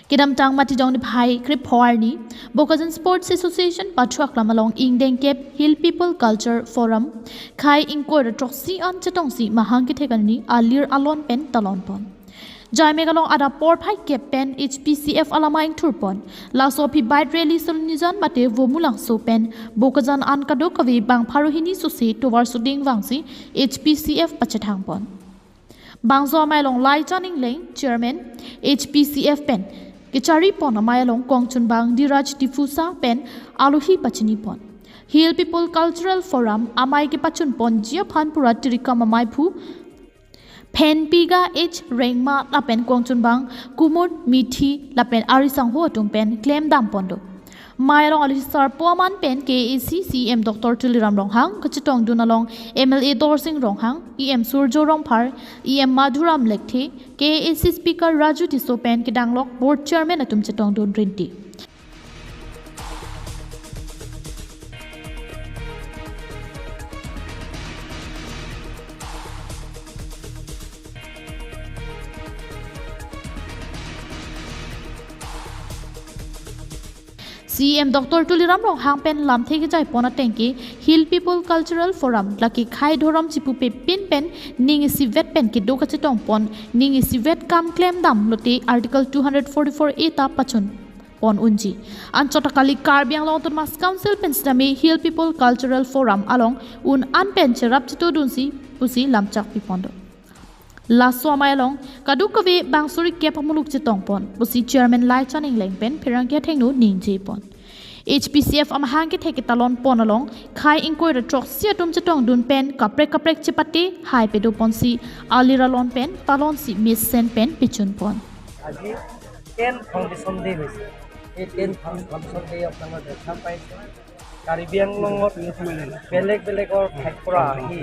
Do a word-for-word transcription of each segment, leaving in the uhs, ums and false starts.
Kedamtang Matijong niphai krepho arni, Bokajan Sports Association pathu aklam along ingdeng kep Hill People Culture Forum khei ingkoi ra throksi an chetongsi mahang kethek arni alir alon pen talon pon. Jaime along adap porphai kep pen H P C F alama ingthur pon. Laso aphi bike rally Solunijan mate Vomulangso pen Bokajan an kadokave bang pharo hini sose tovar soding vangsi H P C F pachethang pon. Bangso amei along Laichan Engleng, Chairman, H P C F pen kechari pon amei along kongchunbang Diraj Difusa pen alohi pachini pon. Hill People Cultural Forum amei kepachun ponji aphan pura tirikam ameiphu Phenpiga H Rengma lapen kongchunbang Kumud Mithi lapen arisangho atum pen klemdam pon do. Amei along alohi sarpo aman pen K A A C C E M Doctor Tuliram Ronghang, kachetongdun along M L A Dorsing Ronghang, E M Surjya Rongphar, E M Madhuram Lekthe, K A A C Speaker Raju Tisso pen kedanglok Board Chairman atum chetongdun rinti. C E M Doctor Tuliram Ronghang pen lamthe kejai pon ateng ke Hill People Cultural Forum lake khei dhorom chipupe pin pen ning isivet pen kedo kachetong pon, ning isivet kam klemdam lote Article two hundred forty-four A ta pachun pon unji. Anchot akali Karbi Anglong Autonomous Council pen sitame Hill People Cultural Forum along un an pen cherap chetongdunsi pusi lamchak pi pon do. Laso amei along kadokave bang suri kep amuluk chetong pon pusi Chairman Laichan Engleng pen pherangke athengno ningje pon. H P C F amahang kethek ketalon pon along khei ingkoi ra throksi atum chetongdun pen kaprek kaprek chepate hai pedo ponsi alir alon pen talonsi mesen pen pechun pon. আজি tent foundation day হৈছে। এই tent foundation day আপোনালোকে দেখা পাইছে, কাৰ্বি আংলঙত বেলেগ বেলেগৰ ঠাইৰ পৰা আহি,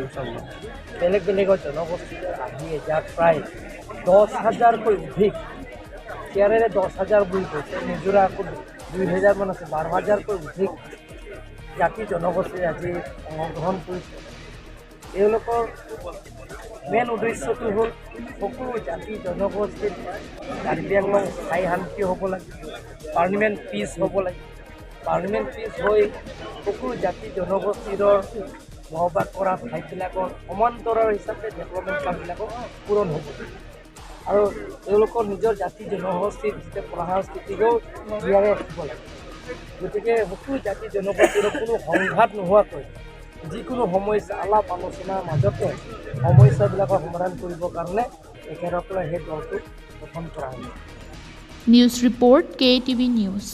বেলেগ বেলেগৰ জনগোষ্ঠী আহি ইয়াত প্ৰায় দহ হাজাৰকৈ অধিক, ইয়াৰে দহ হাজাৰ বুলি কৈছে, নিজৰা আকৌ দুই হাজাৰমান আছে, বাৰ হাজাৰকৈ অধিক জাতি জনগোষ্ঠীয়ে আজি অংশগ্ৰহণ কৰিছে। এওঁলোকৰ মেইন উদ্দেশ্যটো হ'ল সকলো জাতি জনগোষ্ঠীত কাৰ্বি আংলং স্থায়ী শান্তি হ'ব লাগে, পাৰ্মানেণ্ট পিচ হ'ব লাগে। পাৰ্মানেণ্ট পিচ হৈ সকলো জাতি জনগোষ্ঠীৰ বসবাস কৰা ঠাইবিলাকৰ সমান্তৰাল হিচাপে ডেভেলপমেণ্ট কামবিলাকো পূৰণ হ'ব। আৰু তেওঁলোকৰ নিজৰ জাতি জনগোষ্ঠীৰ যিটো কলা সংস্কৃতিকো জীয়াই ৰাখিব লাগে। গতিকে সকলো জাতি জনগোষ্ঠীৰ কোনো সংঘাত নোহোৱাকৈ যিকোনো সমস্যা আলাপ আলোচনাৰ মাজতে সমস্যাবিলাকৰ সমাধান কৰিবৰ কাৰণে তেখেতসকলে সেই দলটো গঠন কৰা হৈছে। News report, K A T V News.